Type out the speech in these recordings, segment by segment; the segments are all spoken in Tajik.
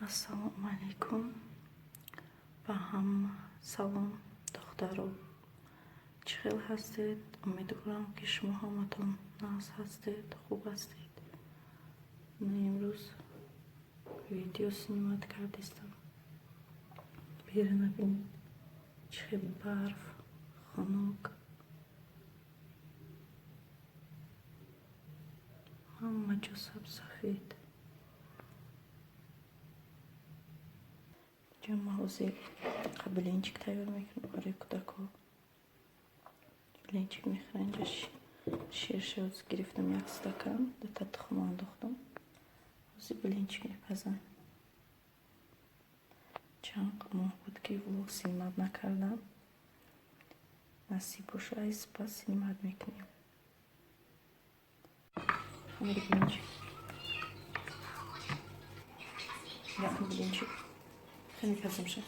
Ассалому алайкум. Ба ҳама салом, духтаро. Чӣ хел ҳастед? Умедворам, ки шумо ҳаматон нағз ҳастед, хуб ҳастед. Ман имрӯз видео снимать кардистам. Берина бинед, чӣ хел барф, хунук. Ҳама ҷо сабсафед. Инҷа ма ҳозир блинчик тайёр мекунам барои кӯдакҳо. Блинчик мехӯрам. Инҷа ширша гирифтам, як стакан, дута тухм андохтам. Ҳозир блинчик мепазам. Чанд моҳ буд, ки влог снимать накардам. Насиб боша, ай сипас снимать мекунем. Блинчик. Якум блинчик. Хеле мепазамша.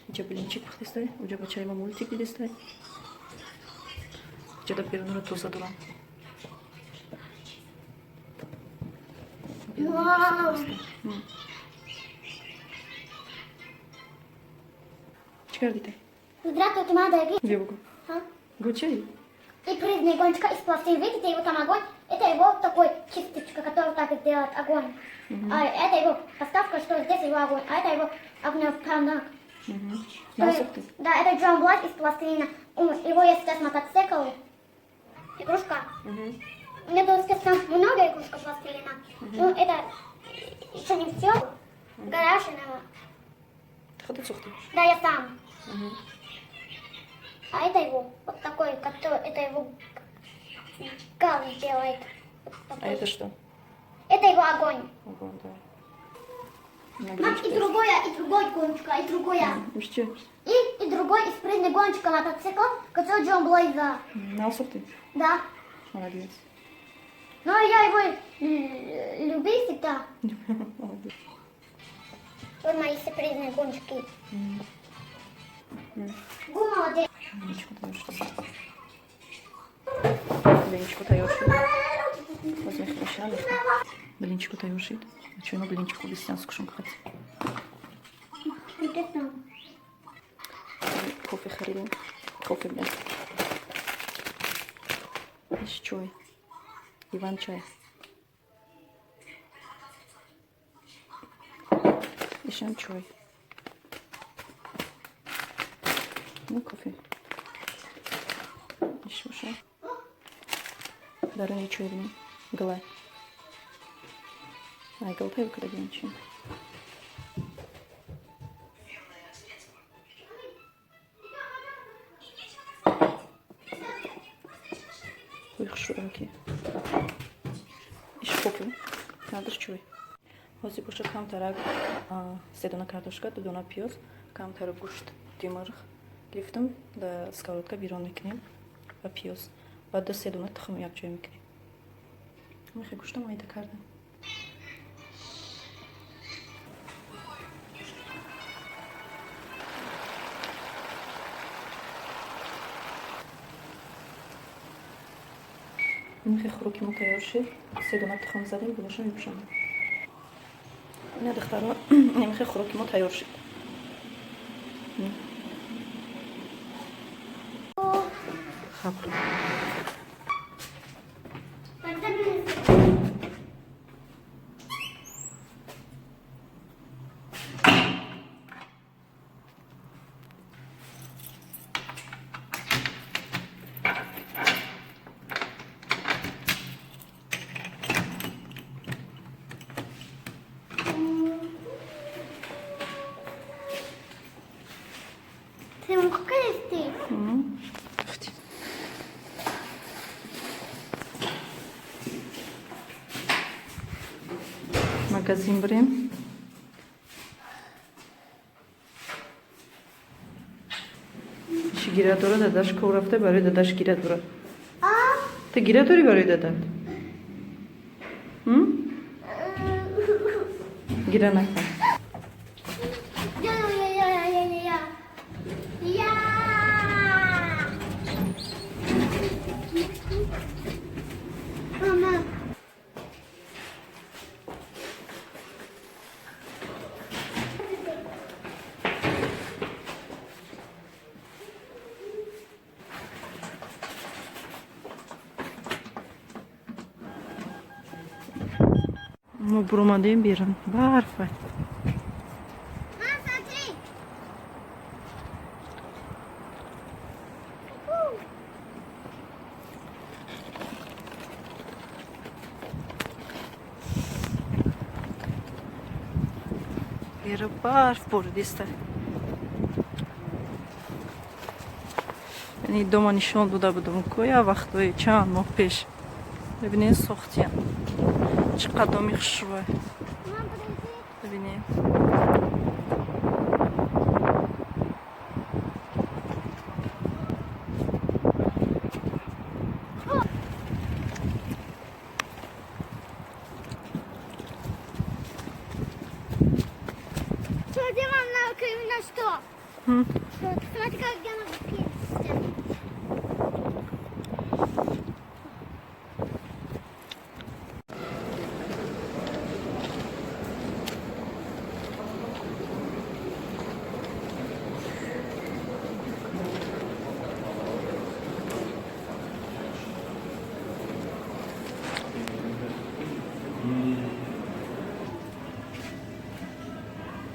Инҷа блинчик пухтистай, уҷа бачаи ма мультик дидистай. Инҷа берунро тоза дорам. Вау! Чӣ кардите? Здравствуйте, моя дорогие. Бия бугу. А? Гу чай? И прыгни гонщика из пластилина. Видите, его там огонь. Это его такой чисточка, который так сделает огонь. А это его поставка, что здесь его огонь. А это его огнепанак. Насухти? Да, это Джон Блайт из пластилина. Его есть сейчас мотоцикл. Игрушка. У меня тут сейчас там много игрушек пластилина. Ну, это еще не все. Гараж, наверное. Худат сохтӣ? Да, я сам. А это его, вот такой, который, это его газ делает. Вот А такой. это что? Это его огонь. Огонь, да. Мам, и другое, и другой гонщика, и другое. Ишчи? И другой из прыжной гонщика мотоцикл, который Джон Блайза. Насухти? Да. Молодец. Но я его любил всегда. Молодец. Вот мои сюрпризные гонщики. Гу молодец. Блинчику тайёр шуд. Блинчику тайёр шуд. Боз мехӯрам. Блинчику тайёр шуд. Бачаи ма блинчику бистян скушон хат. Вот это. Кофе харидем. Кофе бля. Иш чой. Иван чай. Ишам чой. Ну, кофе. Иш боша. Даруни чой бинем. Гулай. Ай, гул тайёр кардагиам чи? Бӯи хушрӯ ки. Иш кофе. Надр чой. Ҳозир боша камтарак се дона картошка, ду дона пиёз, камтара гӯшт димарх гирифтам, дар сковородка бирон мекунем ва пиёз. Баъд ду се дона тухм якҷоя мекунем. Мехе гӯшта майда кардам. Мехе хӯроки мо тайёр шуд. Се дона тухм задем, болоша мепӯшонем. Ина, духтаро, мехе хӯроки мо тайёр шуд. Хаб. Тогда Ты ему какая ты? Уфти. Магазин бирем. Чӣ гира дорад? Дадаш кор рафта, барои дадаш гира дорад. Ту гира дорӣ барои дадат? М? Гира накун. Я-я-я-я-я-я. Я! Мама. Мо буромадем берун, барфа. Мам, смотри. Беру барф боридиста. Яъне дома нишон дода будам коя вақтҳои чанд моҳ пеш. Бибинед, сохтиян. Чӣ қадоми хушрӯй. Мам, подожди. Бибинед. Смотри, мам, на что? М. Смотри, как я могу петь сейчас.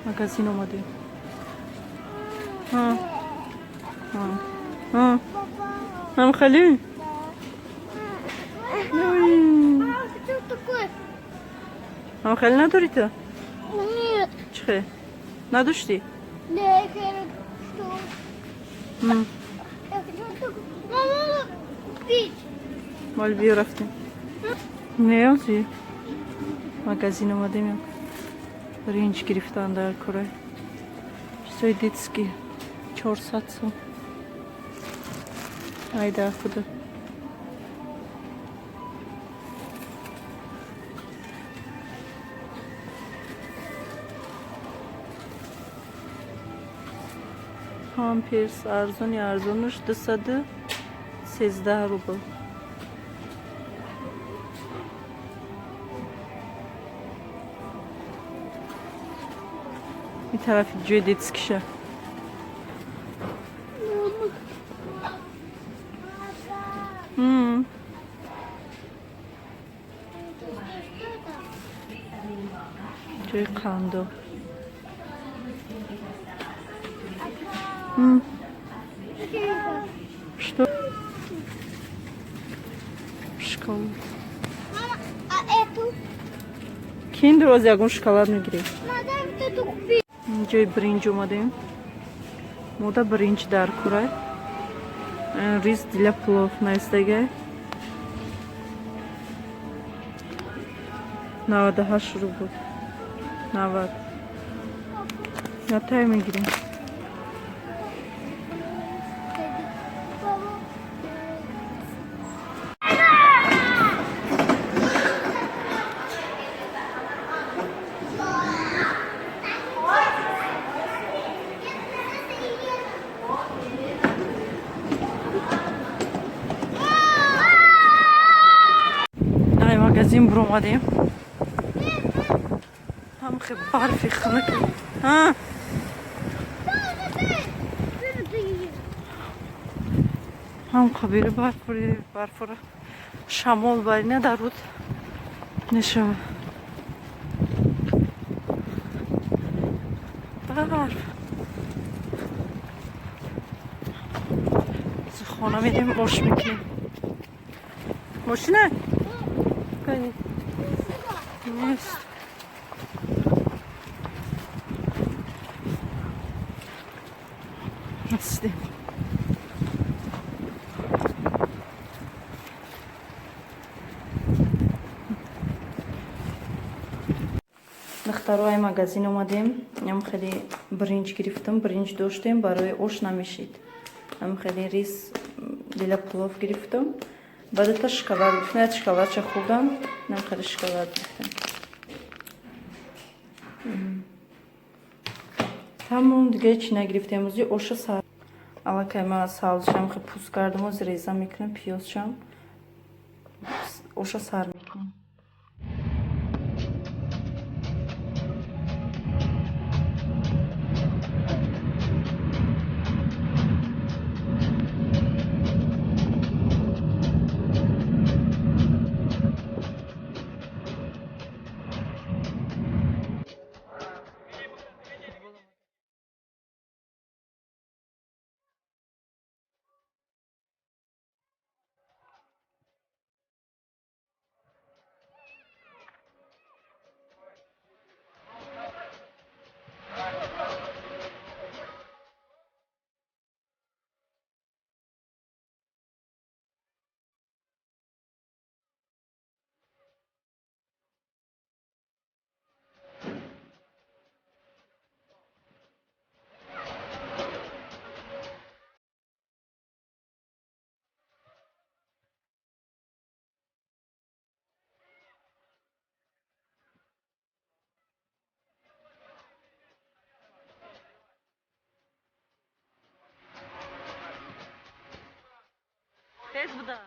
Магазин омадем. Ҳа. Ҳа. Ҳа. Папа. Ҳам хали? Да. А, что такое? Ҳам хали надорӣ ту? Нет. Чӣ хел? Надоштӣ? Да, я хочу, что? Я хочу такое. Мама, купить. Мол, биё, рафтем. Не, ози. Магазин омадем, як биринҷ гирифтан дар курай. Чизои детский 400 сом. Айда худо. Памперс арзони арзонаш 213 рубл. Ин тарафи ҷои детский ша. Мама. Что это? Ҷои қандо. М. Что? Шоколад. Мама, а эту? Киндер оз ягон шоколад мегирем. Надо вот эту купить. Ҷои биринҷ омадем. Мода биринҷ дар курай. Рис для плов наистагай. 98 рубл. 90. Ятай мегирем. Ай магазин буромадем. Ҳам хе барфи хунук. А? Ҳам қабили барфури барфура шамол барина дар руд нешава. Барф. Хона медем, ош мекунем. Мошина? Кани? Нест. Расидем. Духтаро, ай магазин омадем. Ям хеле биринҷ гирифтам. Биринҷ доштем, барои ош намешид. Ам хеле рис для плов гирифтам. Баъд та шоколад гирифтам. Як шоколадча хӯрдам. Нам хеле шоколад гирифтам. Тамом, дига ҳеч нагирифтем. Ози оша сар аллакай ма савзшам хе пӯст кардам, ози реза мекунем, пиёзшам, оша сар мекунем. Тез буда.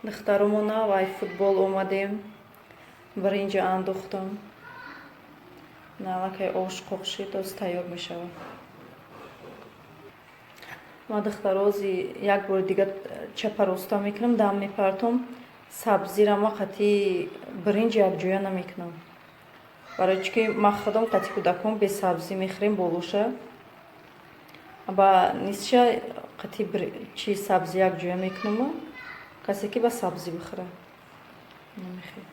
Духтарумона вай футбол омадем, биринҷа андохтам. Аллакай ош қоқшид, оз тайёр мешавад. Ма, духтарози, як бори дига чапа роста мекунам, дам мепартом. Сабзира ма қати биринҷ якҷоя намекунам. Барои чӣ ки ман худам қати кӯдакон бесабзӣ мехӯрем болоша. Ба нисша қати чи сабзӣ якҷоя мекунам, касе ки ба сабзӣ бихӯра. Намехӯрем.